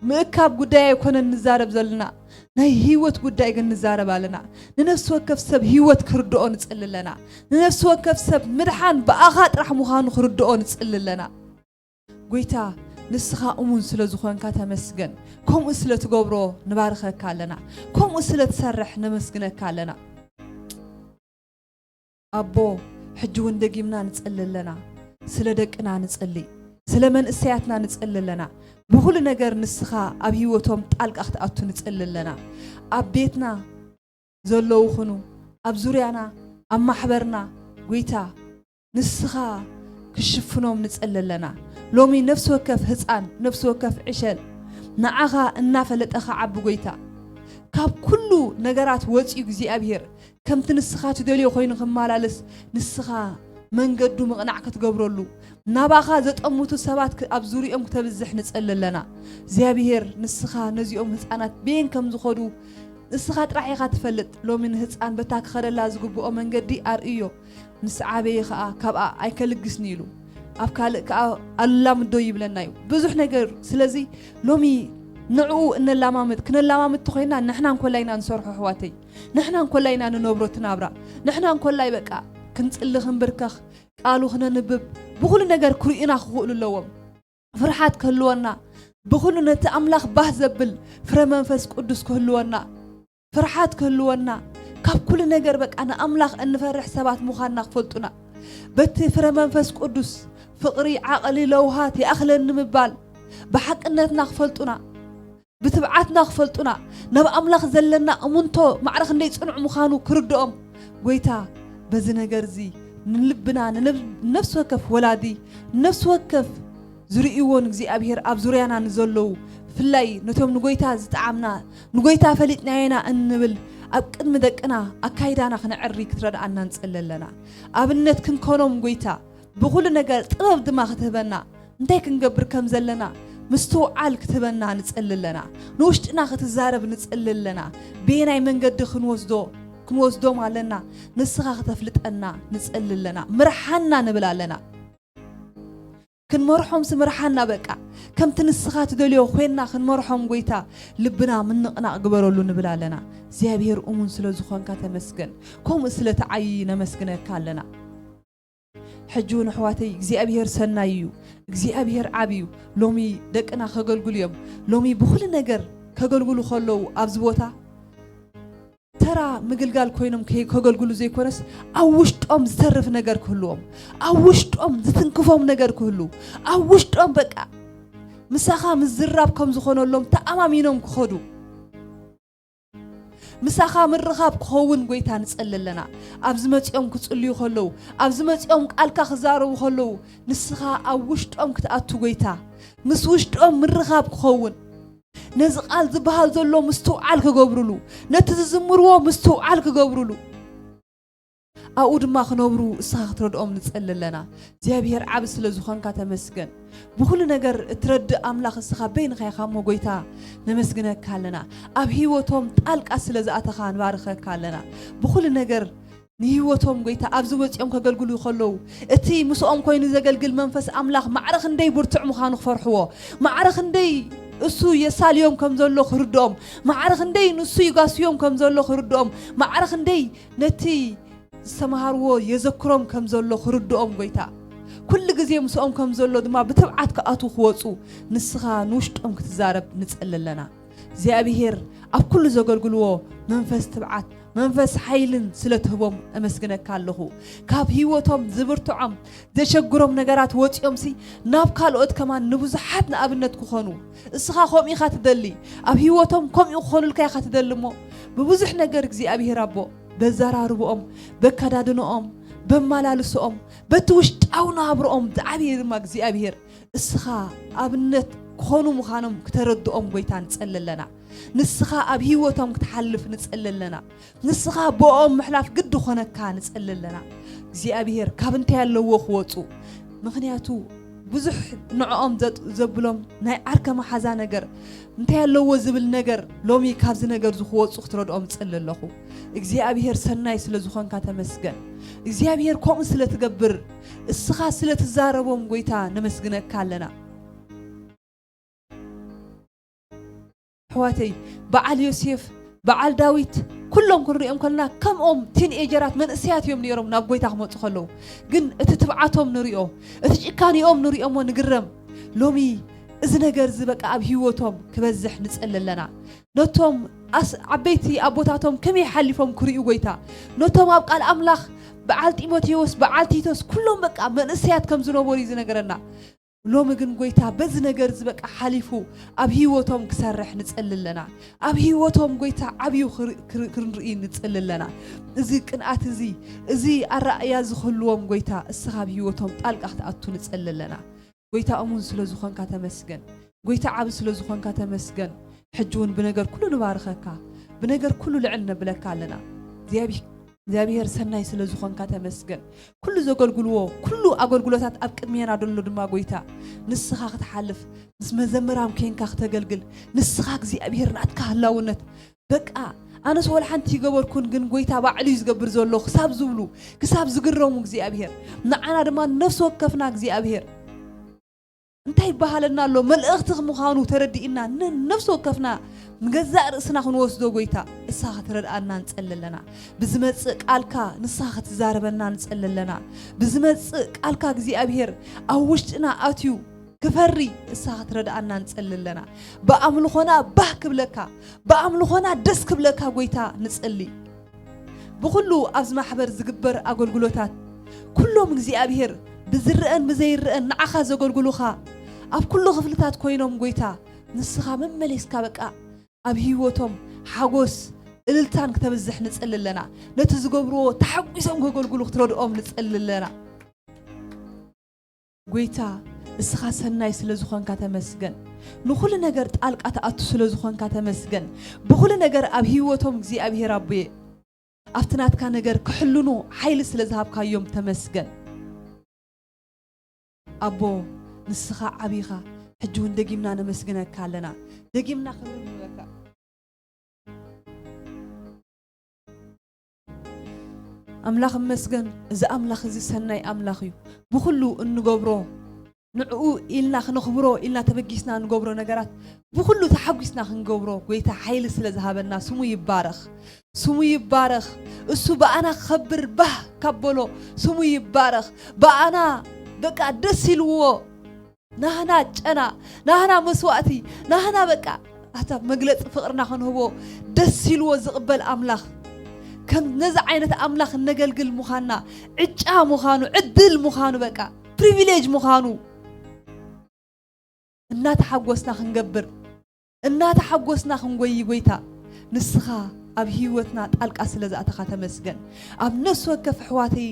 ምእካብ ጉዳይ ኣይኮነን ንዛረብ ዘለና፣ ናይ ህይወት ጉዳይ ግን ንዛረብ ኣለና። ንነፍሲ ወከፍ ሰብ ህይወት ክርድኦ ንጽሊ ኣለና። ንነፍሲ ወከፍ ሰብ ምድሓን ብኣኻ ጥራሕ ምዃኑ ክርድኦ ንጽሊ ኣለና። ጎይታ ንስኻ እሙን ስለ ዝኾንካ ተመስገን። ከምኡ ስለ ትገብሮ ንባርኸካ ኣለና። ከምኡ ስለ ትሰርሕ ነመስግነካ ኣለና። ኣቦ፣ ሕጂ እውን ደጊምና ንጽሊ ኣለና። ስለ ደቅና ንጽሊ፣ ስለ መንእሰያትና ንጽሊ ኣለና። ብኹሉ ነገር ንስኻ ኣብ ህይወቶም ጣልቃ ክትኣቱ ንጽሊ ኣለና። ኣብ ቤትና ዘለዉ ኹኑ፣ ኣብ ዙርያና፣ ኣብ ማሕበርና፣ ጎይታ ንስኻ ክሽፍኖም ንጽሊ ኣለና። ሎሚ ነፍሲ ወከፍ ህጻን፣ ነፍሲ ወከፍ ዕሸል ንዓኻ እናፈለጠ ክዓቢ ጎይታ፣ ካብ ኩሉ ነገራት ወጺኡ እግዚኣብሔር ከምቲ ንስኻ ትደልዮ ኮይኑ ክመላለስ ንስኻ መንገዱ ምቕናዕ ክትገብረሉ ናባኻ ዘጠምቱ ሰባት ክ- ኣብ ዙሪኦም ክተብዝሕ ንጸሊ ኣለና። እግዚኣብሔር ንስኻ ነዚኦም ህፃናት ቤን ከም ዝኾዱ ንስኻ ጥራሕ ኢኻ ትፈልጥ። ሎሚ ንህፃን በታ ክኸደላ ዝግብኦ መንገዲ ኣርእዮ። ምስ ዓበየ ኸዓ ካብኣ ኣይከልግስን ኢሉ ኣብ ካልእ ከኣ ኣላምዶ ይብለና እዩ ብዙሕ ነገር። ስለዚ ሎሚ ንዕኡ እነላማምድ ክነላማምድ ተኾይና ንሕና እንኮላ ኢና ንሰርሖ ኣሕዋተይ። ንሕና እንኮላይ ኢና ንነብሮ እቲ ናብራ። ንሕና እንኮላይ በቃ ክንጽሊ ክንብርከኽ ቃሉ ክነንብብ ብኹሉ ነገር ክርእዩና ክኽእሉ ኣለዎም። ፍርሓት ክህልወና ብኹሉ ነቲ ኣምላኽ ባህ ዘብል ፍረ መንፈስ ቅዱስ ክህልወና ፍርሓት ክህልወና ካብ ኩሉ ነገር በቃ ንኣምላኽ እንፈርሕ ሰባት ምዃንና ክፈልጡና በቲ ፍረ መንፈስ ቅዱስ ፍቕሪ ዓቕሊ ለውሃት ይኣኽለኒ ምባል ብሓቅነትና ክፈልጡና ብትብዓትና ክፈልጡና ናብ ኣምላኽ ዘለና እሙንቶ ማዕረ ክንደይ ጽኑዕ ምዃኑ ክርድኦም ጎይታ በዚ ነገር እዚ ንልብና ንነብ- ንነፍሲ ወከፍ ወላዲ ንነፍሲ ወከፍ ዝርእይዎ ንእግዚኣብሔር ኣብ ዙርያና ንዘለዉ ብፍላይ ነቶም ንጎይታ ዝጠዓምና ንጎይታ ፈሊጥናዮና እንብል ኣብ ቅድሚ ደቅና ኣካይዳና ክነዕሪ ክትረድኣና ንጽሊ ኣለና። ኣብነት ክንኮኖም ጎይታ ብኹሉ ነገር ጥበብ ድማ ክትህበና እንታይ ክንገብር ከም ዘለና ምስትውዓል ክትህበና ንጽሊ ኣለና። ንውሽጥና ክትዛረብ ንጽሊ ኣለና። በየናይ መንገዲ ክንወስዶ ክንወስዶም ኣለና ንስኻ ክተፍልጠና ንጽሊ ኣለና። ምርሓና ንብል ኣለና። ክንመርሖም ስምርሓና በቃ ከምቲ ንስኻ ትደልዮ ኮይንና ክንመርሖም ጎይታ ልብና ምንቕናቕ ግበረሉ ንብል ኣለና። እግዚኣብሔር እሙን ስለ ዝኾንካ ተመስገን። ከምኡ ስለ ተዓይይ ነመስግነካ ኣለና። ሕጂ እውን ኣሕዋተይ እግዚኣብሔር ሰናይ እዩ። እግዚኣብሔር ዓብ እዩ። ሎሚ ደቅና ከገልግሉ እዮም። ሎሚ ብኹሉ ነገር ከገልግሉ ከለዉ ኣብዚ ቦታ ተራ ምግልጋል ኮይኖም ከይ- ከገልግሉ ዘይኮነስ ኣብ ውሽጦም ዝተርፍ ነገር ክህልዎም ኣብ ውሽጦም ዝትንክፎም ነገር ክህሉ ኣብ ውሽጦም በቃ ምሳኻ ምዝራብ ከም ዝኾነሎም ተኣማሚኖም ክኸዱ ምሳኻ ምርኻብ ክኸውን ጎይታ ንጸሊ ኣለና። ኣብዚ መጺኦም ክጽልዩ ከለዉ ኣብዚ መጺኦም ቃልካ ክዛረቡ ከለዉ ንስኻ ኣብ ውሽጦም ክትኣቱ ጎይታ ምስ ውሽጦም ምርኻብ ክኸውን ነዚ ቃል ዝበሃል ዘሎ ምስትውዓል ክገብርሉ ነቲ ዝዝምርዎ ምስትውዓል ክገብርሉ ኣብኡ ድማ ክነብሩ እስኻ ክትረድኦም ንጸሊ ኣለና። እግዚኣብሔር ዓብ ስለ ዝኾንካ ተመስገን። ብኹሉ ነገር እትረድእ ኣምላኽ እስኻ በይንኻ ኢኻ እሞ ጎይታ ነመስግነካ ኣለና። ኣብ ህይወቶም ጣልቃ ስለ ዝኣተኻ ንባርኸካ ኣለና። ብኹሉ ነገር ንህይወቶም ጎይታ ኣብዚ ወፂኦም ከገልግሉ ከለዉ እቲ ምስኦም ኮይኑ ዘገልግል መንፈስ ኣምላኽ ማዕረ ክንደይ ብርቱዕ ምዃኑ ክፈርሕዎ ማዕረ ክንደይ እሱ የሳልዮም ከም ዘሎ ክርድኦም ማዕረ ክንደይ ንሱ ይጋስዮም ከም ዘሎ ክርድኦም ማዕረ ክንደይ ነቲ ዝተምሃርዎ የዘክሮም ከም ዘሎ ክርድኦም ጎይታ ኩሉ ግዜ ምስኦም ከም ዘሎ ድማ ብትብዓት ክኣትዉ ክወፁ ንስኻ ንውሽጦም ክትዛረብ ንጸሊ ኣለና እግዚኣብሔር ኣብ ኩሉ ዘገልግልዎ መንፈስ ትብዓት መንፈስ ሓይልን ስለ ትህቦም እመስግነካ ኣለኹ ካብ ህይወቶም ዝብርትዖም ዘሸግሮም ነገራት ወፂኦምሲ ናብ ካልኦት ከማን ንብዙሓት ንኣብነት ክኾኑ እስኻ ከምኡ ኢኻ ትደሊ ኣብ ህይወቶም ከምኡ ክኾኑልካ ኢኻ ትደሊ እሞ ብብዙሕ ነገር እግዚኣብሔር ኣቦ በዘራርብኦም በካዳድንኦም በማላልሶኦም፣ በቲ ውሽጣዊ ናብሮኦም ዝዓበየ ድማ እግዚኣብሔር እስኻ ኣብነት ክኾኑ ምዃኖም ክተረድኦም ጎይታ ንጸሊ ኣለና። ንስኻ ኣብ ህይወቶም ክትሓልፍ ንጸሊ ኣለና። ንስኻ ብኦም ምሕላፍ ግዲ ኾነካ ንጸሊ ኣለና። እግዚኣብሔር ካብ እንታይ ኣለዎ ክወጹ? ምኽንያቱ ብዙሕ ንዕኦም ዘጥ-፣ ዘብሎም ናይ ዓርከ መሓዛ ነገር፣ እንታይ ኣለዎ ዝብል ነገር ሎሚ ካብዚ ነገር ዝኽወጹ ክትረድኦም ጸሊ ኣለኹ። እግዚኣብሔር ሰናይ ስለ ዝኾንካ ተመስገን። እግዚኣብሔር ከምኡ ስለ ትገብር፣ እስኻ ስለ ትዛረቦም ጎይታ ነመስግነካ ኣለና። ኣሕዋተይ፣ በዓል ዮሴፍ፣ በዓል ዳዊት፣ ኩሎም ክንሪኦም ከለና ከምኦም ቲንኤጀራት መንእሰያት እዮም ነይሮም ናብ ጎይታ ክመጹ ከለዉ። ግን እቲ ትብዓቶም ንሪኦ፣ እቲ ጭካኔኦም ንሪኦሞ ንግረም። ሎሚ እዚ ነገር እዚ በቃ ኣብ ህይወቶም ክበዝሕ ንጸሊ ኣለና። ነቶም ኣስ-፣ ዓበይቲ ኣቦታቶም ከመይ ሓሊፎም ክርእዩ ጎይታ፣ ነቶም ኣብ ቃል ኣምላኽ በዓል ጢሞቴዎስ፣ በዓል ቲቶስ፣ ኩሎም በቃ መንእሰያት ከም ዝነበሩ እዩ ዝነገረና። ሎሚ ግን ጎይታ በዚ ነገር እዚ በቃ ሓሊፉ ኣብ ህይወቶም ክሰርሕ ንጸሊ ኣለና። ኣብ ህይወቶም ጎይታ ዓብዩ ክር-፣ ክር-፣ ክንርኢ ንጸሊ ኣለና። እዚ ቅንኣት እዚ፣ እዚ ኣረኣእያ እዚ ክህልዎም ጎይታ እስኻ ኣብ ህይወቶም ጣልቃ ክትኣቱ ንጸሊ ኣለና። ጎይታ እሙን ስለ ዝኾንካ ተመስገን። ጎይታ ዓቢ ስለ ዝኾንካ ተመስገን። ሕጂ እውን ብነገር ኩሉ ንባርኸካ፣ ብነገር ኩሉ ልዕል ነብለካ ኣለና። እግዚኣብ-፣ እግዚኣብሔር ሰናይ ስለ ዝኾንካ ተመስገን። ኩሉ ዘገልግልዎ፣ ኩሉ ኣገልግሎታት ኣብ ቅድሜና ደሎ ድማ ጎይታ፣ ንስኻ ክትሓልፍ፣ ምስ መዘምራን ኬንካ ክተገልግል፣ ንስኻ እግዚኣብሔር ናትካ ህላውነት፣ በቃ፣ ኣነስ ወላ ሓንቲ ይገበርኩን፣ ግን ጎይታ ባዕሉ እዩ ዝገብር ዘሎ ክሳብ ዝብሉ፣ ክሳብ ዝግረሙ እግዚኣብሔር፣ ንዓና ድማ ነፍሲ ወከፍና እግዚኣብሔር፣ እንታይ ይበሃለና ኣሎ? መልእኽቲ ምዃኑ ተረዲእና፣ ን-፣ ነፍሲ ወከፍና ንገዛእ ርእስና ክንወስዶ፣ ጎይታ፣ እሳ ክትረድኣና ንጸሊ ኣለና። ብዝመጽእ ቃልካ ንስኻ ክትዛረበና ንጸሊ ኣለና። ብዝመጽእ ቃልካ እግዚኣብሔር ኣብ ውሽጥና ኣትዩ ክፈሪ እሳ ክትረድኣና ንጸሊ ኣለና። ብኣምልኾና ባህ ክብለካ፣ ብኣምልኾና ደስ ክብለካ፣ ጎይታ፣ ንጸሊ። ብኹሉ ኣብዚ ማሕበር ዝግበር ኣገልግሎታት፣ ኩሎም እግዚኣብሔር ብዝረአን ብዘይረአን ንዓኻ ዘገልግሉኻ፣ ኣብ ኩሉ ክፍልታት ኮይኖም፣ ጎይታ፣ ንስኻ መመሊስካ በቃ ኣብ ህይወቶም ሓጎስ፣ እልልታን ክተብዝሕ ንጸሊ ኣለና። ነቲ ዝገብርዎ ተሓጒሶም ከገልግሉ ክትረድኦም ንጸሊ ኣለና። ጎይታ፣ እስኻ ሰናይ ስለ ዝኾንካ ተመስገን። ንኹሉ ነገር ጣልቃ ትኣቱ ስለ ዝኾንካ ተመስገን። ብኹሉ ነገር ኣብ ህይወቶም እግዚኣብሔር ኣቦየ፣ ኣብቲ ናትካ ነገር ክሕልኑ ሓይሊ ስለ ዝሃብካዮም ተመስገን። ኣቦ፣ ንስኻ ዓቢ ኢኻ። ሕጂ እውን ደጊምና ነመስግነካ ኣለና። ደጊምና ክብሪ ንህበካ። ኣምላኽ እመስገን፣ እዚ ኣምላኽ እዚ ሰናይ ኣምላኽ እዩ። ብኹሉ እንገብሮ፣ ንዕኡ ኢልና ክነኽብሮ ኢልና ተበጊስና እንገብሮ ነገራት፣ ብኹሉ ተሓጒስና ክንገብሮ፣ ጎይታ ሓይሊ ስለ ዝሃበና ስሙ ይባረኽ። ስሙ ይባረኽ። እሱ ብኣና ክኸብር ባህ ካብ በሎ፣ ስሙ ይባረኽ። ብኣና በቃ ደስ ኢልዎ፣ ናህና ጨና፣ ናህና መስዋእቲ፣ ናህና በቃ ኣታ መግለጺ ፍቕርና ክንህቦ ደስ ኢልዎ ዝቕበል ኣምላኽ፣ ከም ነዚ ዓይነት ኣምላኽ እነገልግል ምዃንና ዕጫ ምዃኑ፣ ዕድል ምዃኑ፣ በቃ ፕሪቪሌጅ ምዃኑ እናተሓጎስና ክንገብር፣ እናተሓጎስና ክንጎይ፣ ጎይታ ንስኻ ኣብ ህይወትና ጣልቃ ስለ ዝኣተኻ ተመስገን። ኣብ ነፍሲ ወከፍ ኣሕዋተይ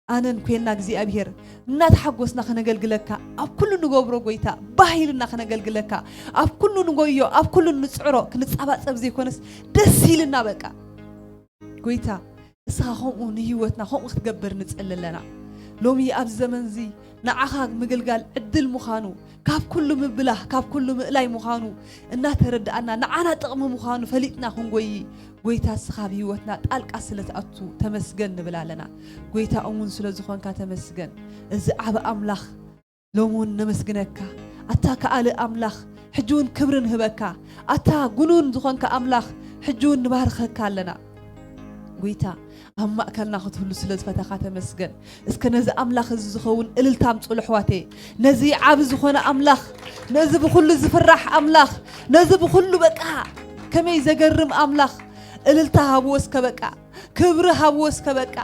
ኣነን ኮይና እግዚኣብሔር እናተሓጎስና ከነገልግለካ፣ ኣብ ኩሉ ንገብሮ ጎይታ ባህ ኢልና ከነገልግለካ፣ ኣብ ኩሉ ንጎዮ፣ ኣብ ኩሉ ንጽዕሮ፣ ክንጻባጸብ ዘይኮነስ ደስ ኢልና በቃ። ጎይታ እስኻ ከምኡ ንህይወትና ከምኡ ክትገብር ንጽሊ ኣለና። ሎሚ ኣብዚ ዘመን እዚ ንዓኻ ምግልጋል ዕድል ምዃኑ፣ ካብ ኩሉ ምብላህ፣ ካብ ኩሉ ምእላይ ምዃኑ እናተረድኣና፣ ንዓና ጥቕሚ ምዃኑ ፈሊጥና ክንጎይ፣ ጎይታ እስኻ ኣብ ህይወትና ጣልቃ ስለ ትኣቱ ተመስገን ንብል ኣለና። ጎይታ እሙን ስለ ዝኾንካ ተመስገን። እዚ ዓቢ ኣምላኽ ሎሚ እውን ነመስግነካ። ኣታ ከኣሊ ኣምላኽ፣ ሕጂ እውን ክብሪ ንህበካ። ኣታ ጉኑን ዝኾንካ ኣምላኽ፣ ሕጂ እውን ንባርኸካ ኣለና። ጎይታ ኣብ ማእከልና ክትህሉ ስለ ዝፈተኻ ተመስገን። እስከ ነዚ ኣምላኽ እዚ ዝኸውን እልልታ ኣምጽሉ ኣሕዋተይ። ነዚ ዓቢ ዝኾነ ኣምላኽ፣ ነዚ ብኹሉ ዝፍራሕ ኣምላኽ፣ ነዚ ብኹሉ በቃ ከመይ ዘገርም ኣምላኽ እልልታ ሃብዎ እስከ በቃ፣ ክብሪ ሃብዎ እስከ በቃ።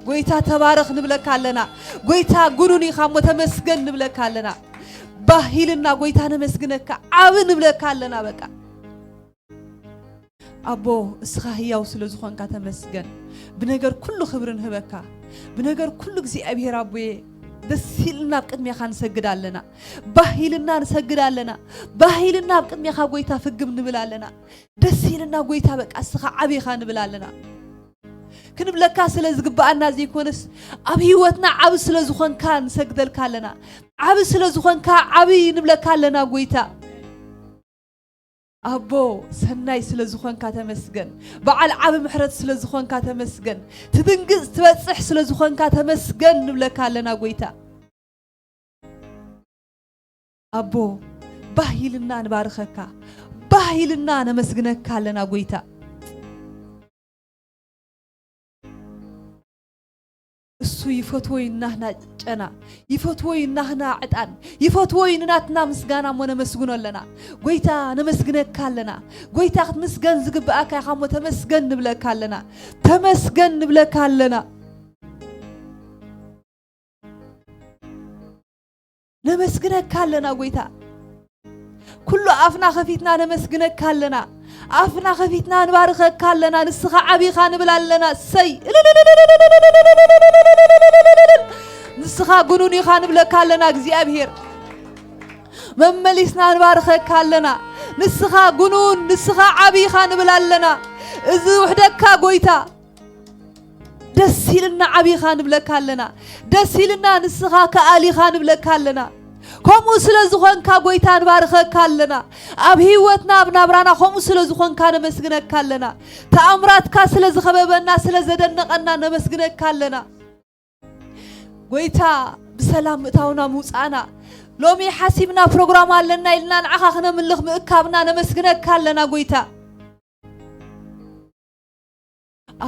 ጎይታ ተባረኽ ንብለካ ኣለና። ጎይታ ጉኑን ኢኻ እሞ ተመስገን ንብለካ ኣለና። ባህ ኢልና ጎይታ ነመስግነካ፣ ዓቢ ንብለካ ኣለና በቃ። ኣቦ እስኻ ህያው ስለ ዝኾንካ ተመስገን። ብነገር ኩሉ ክብሪ ንህበካ። ብነገር ኩሉ እግዚኣብሔር ኣቦየ፣ ደስ ኢልና ኣብ ቅድሜኻ ንሰግድ ኣለና። ባህ ኢልና ንሰግድ ኣለና። ባህ ኢልና ኣብ ቅድሜኻ ጎይታ ፍግም ንብል ኣለና። ደስ ኢልና ጎይታ በቃ እስኻ ዓቢ ኢኻ ንብል ኣለና። ክንብለካ ስለ ዝግብኣና ዘይኮነስ ኣብ ህይወትና ዓቢ ስለ ዝኾንካ ንሰግደልካ ኣለና። ዓቢ ስለ ዝኾንካ ዓቢ ንብለካ ኣለና ጎይታ። ኣቦ ሰናይ ስለ ዝኾንካ ተመስገን። በዓል ዓቢ ምሕረት ስለ ዝኾንካ ተመስገን። ትድንግጽ ትበጽሕ ስለ ዝኾንካ ተመስገን ንብለካ ኣለና ጎይታ። ኣቦ ባህ ኢልና ንባርኸካ፣ ባህ ኢልና ነመስግነካ ኣለና ጎይታ። እሱ ይፈትዎ እዩ ናህና ጨና፣ ይፈትዎ እዩ ናህና ዕጣን፣ ይፈትዎ እዩ ንናትና ምስጋና እሞ ነመስግኖ ኣለና። ጎይታ ነመስግነካ ኣለና። ጎይታ ክትምስገን ዝግብኣካ ኢኻ እሞ ተመስገን ንብለካ ኣለና። ተመስገን ንብለካ ኣለና። ነመስግነካ ኣለና ጎይታ። ኩሉ ኣፍና ከፊትና ነመስግነካ ኣለና። ኣፍና ከፊትና ንባርኸካ ኣለና። ንስኻ ዓቢኻ ንብል ኣለና። እሰይ! ንስኻ ግኑን ኢኻ ንብለካ ኣለና እግዚኣብሔር። መመሊስና ንባርኸካ ኣለና። ንስኻ ግኑን፣ ንስኻ ዓቢኻ ንብል ኣለና። እዚ ውሕደካ ጎይታ። ደስ ኢልና ዓቢኻ ንብለካ ኣለና። ደስ ኢልና ንስኻ ከኣሊኻ ንብለካ ኣለና። ከምኡ ስለ ዝኾንካ ጎይታ ንባርኸካ ኣለና። ኣብ ህይወትና ኣብ ናብራና ከምኡ ስለ ዝኾንካ ነመስግነካ ኣለና። ተኣምራትካ ስለ ዝኸበበና ስለ ዘደነቐና ነመስግነካ ኣለና። ጎይታ ብሰላም ምእታውና ምውፃእና ሎሚ ሓሲብና ፕሮግራም ኣለና ኢልና ንዓኻ ክነምልኽ ምእካብና ነመስግነካ ኣለና ጎይታ።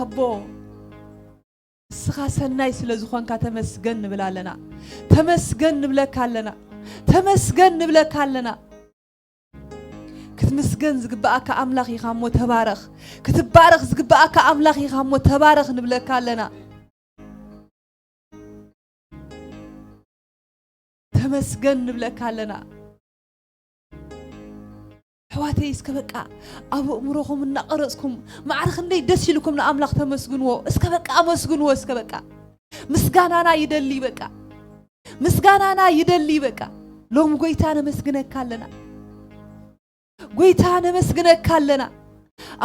ኣቦ ንስኻ ሰናይ ስለ ዝኾንካ ተመስገን ንብል ኣለና። ተመስገን ንብለካ ኣለና። ተመስገን ንብለካ ኣለና። ክትምስገን ዝግብኣካ ኣምላኽ ኢኻ እሞ ተባረኽ። ክትባረኽ ዝግብኣካ ኣምላኽ ኢኻ እሞ ተባረኽ ንብለካ ኣለና። ተመስገን ንብለካ ኣለና። ኣሕዋተይ እስከ በቃ ኣብ ኣእምሮኹም እናቐረጽኩም ማዕረ ክንደይ ደስ ኢልኩም ንኣምላኽ ተመስግንዎ። እስከ በቃ ኣመስግንዎ። እስከ በቃ ምስጋናና ይደሊ በቃ ምስጋናና ይደሊ በቃ። ሎም ጎይታ ነመስግነካ ኣለና። ጎይታ ነመስግነካ ኣለና።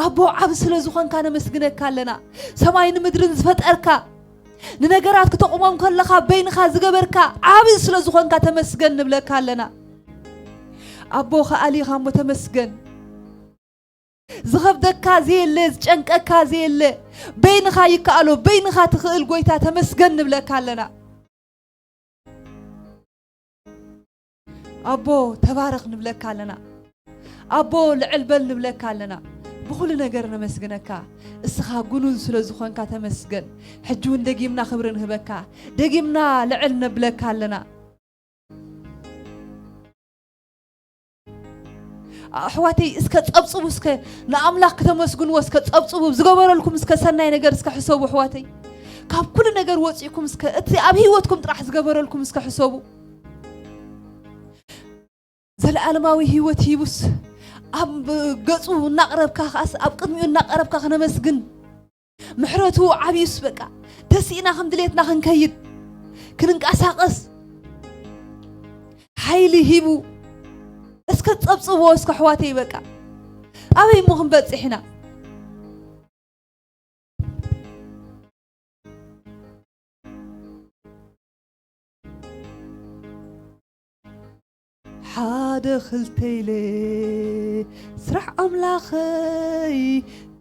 ኣቦ ዓብ ስለ ዝኾንካ ነመስግነካ ኣለና። ሰማይን ምድርን ዝፈጠርካ ንነገራት ክተቑሞም ከለኻ በይንኻ ዝገበርካ ዓብ ስለ ዝኾንካ ተመስገን ንብለካ ኣለና። ኣቦ ከኣሊኻ እሞ ተመስገን። ዝኸብደካ ዘየለ ዝጨንቀካ ዘየለ በይንኻ ይከኣሎ በይንኻ ትኽእል ጎይታ ተመስገን ንብለካ ኣለና። ኣቦ ተባረኽ ንብለካ ኣለና። ኣቦ ልዕል በል ንብለካ ኣለና። ብኹሉ ነገር ነመስግነካ። እስኻ ጉኑን ስለ ዝኾንካ ተመስገን። ሕጂ እውን ደጊምና ክብሪ ንህበካ። ደጊምና ልዕል ነብለካ ኣለና። ኣሕዋተይ እስከ ጸብጽቡ እስከ ንኣምላኽ ክተመስግንዎ እስከ ጸብጽቡ ዝገበረልኩም እስከ ሰናይ ነገር እስከ ሕሰቡ ኣሕዋተይ። ካብ ኩሉ ነገር ወጺእኩም እስከ እቲ ኣብ ህይወትኩም ጥራሕ ዝገበረልኩም እስከ ሕሰቡ። ዘለኣለማዊ ህይወት ሂቡስ ኣብ ገጹ እናቕረብካ ከኣስ ኣብ ቅድሚኡ እናቐረብካ ክነመስግን ምሕረቱ ዓብዩስ በቃ ደስ ኢና ከም ድሌትና ክንከይድ ክንንቀሳቐስ ሓይሊ ሂቡ እስከ ጸብጽብዎ እስከ ኣሕዋተይ በቃ ኣበይ እሞ ክንበጽሕ ኢና። ሓደ ክልተ ኢለ ስራሕ ኣምላኸይ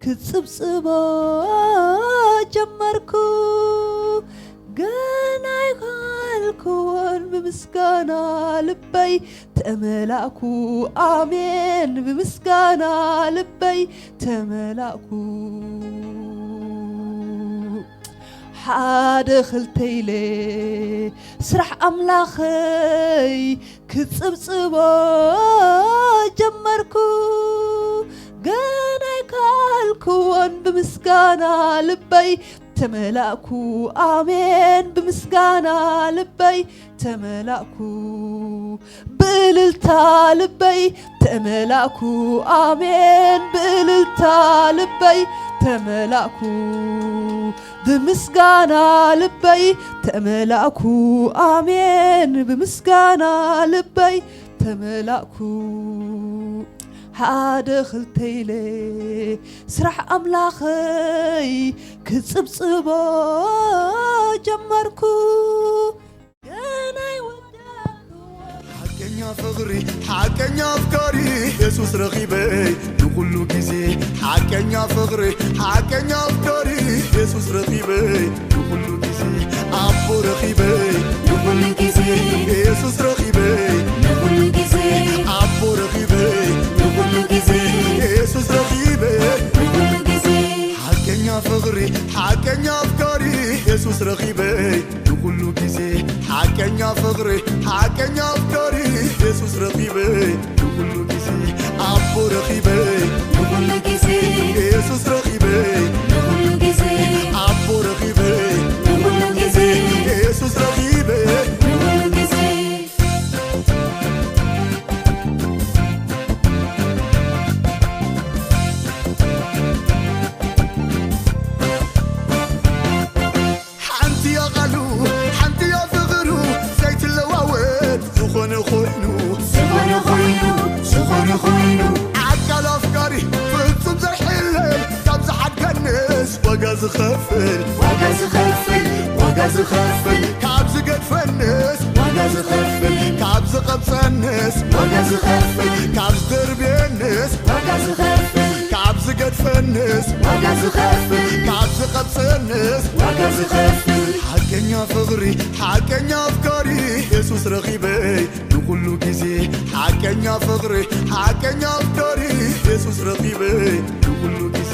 ክጽብጽቦ ጀመርኩ። ገና ኣይኳልኩዎን ብምስጋና ልበይ ተመላእኩ። ኣሜን ብምስጋና ልበይ ተመላእኩ። ሓደ ክልተ ኢለ ስራሕ ኣምላኸይ ክጽብጽቦ ጀመርኩ። ገና ኣይካልኩዎን ብምስጋና ልበይ ተመላእኩ። ኣሜን ብምስጋና ልበይ ተመላእኩ። ብእልልታ ልበይ ተመላእኩ። ኣሜን ብእልልታ ልበይ ተመላእኩ፣ ብምስጋና ልበይ ተመላእኩ። ኣሜን፣ ብምስጋና ልበይ ተመላእኩ። ሓደ ክልተ ኢለ ስራሕ ኣምላኸይ ክጽብጽቦ ጀመርኩ። ገና ይወዳእኩ። ሓቀኛ ፍቕሪ፣ ሓቀኛ ኣፍቃሪ የሱስ ረኺበ ንኹሉ ግዜ። ሓቀኛ ፍቕሪ፣ ሓቀኛ ኣፍቃሪ የሱስ ረኺበ ንኹሉ ግዜ። ኣቦ ረኺበ ንኹሉ ግዜ። የሱስ ረኺበ ንኹሉ ግዜ። ኣቦ ረኺበ ንኹሉ ግዜ። የሱስ ረኺበ ንኹሉ ግዜ። ሓቀኛ ፍቕሪ፣ ሓቀኛ ኣፍቃሪ የሱስ ረኺበ ንኹሉ ግዜ። ሓቀኛ ፍቕሪ፣ ሓቀኛ ኣፍቃሪ የሱስ ረኺበ ንኹሉ ግዜ። ኣቦ ረኺበ ንኹሉ ግዜ። የሱስ ረኺበ ንኹሉ ግዜ። ኣቦ ረኺበ ንኹሉ ግዜ። የሱስ ረኺበ ንኹሉ ግዜ። ሓንቲ እያ ቃሉ፣ ሓንቲ እያ ፍቕሩ፣ ዘይትለዋወጥ ዝኾነ ኮይኑ። ዝኾነ ኮይኑ፣ ዝኾነ ኮይኑ። ኣካል ኣፍቃሪ ፍጹም ዘይሕለል፣ ካብ ዝሓድገንስ ዋጋ ዝኸፍል። ዋጋ ዝኸፍል፣ ዋጋ ዝኸፍል። ካብ ዝገድፈንስ ዋጋ ዝኸፍል። ካብ ዝቐብጸንስ ዋጋ ዝኸፍል። ካብ ዝደርብየንስ ዋጋ ዝኸፍል። ካብ ዝገድፈንስ ዋጋ ዝኸፍል። ካብ ዝቐብጸንስ ዋጋ ዝኸፍል። ሓቀኛ ፍቕሪ፣ ሓቀኛ ኣፍቃሪ የሱስ ረኺበ ንኹሉ ግዜ። ሓቀኛ ፍቕሪ፣ ሓቀኛ ኣፍቃሪ የሱስ ረኺበ ንኹሉ ግዜ።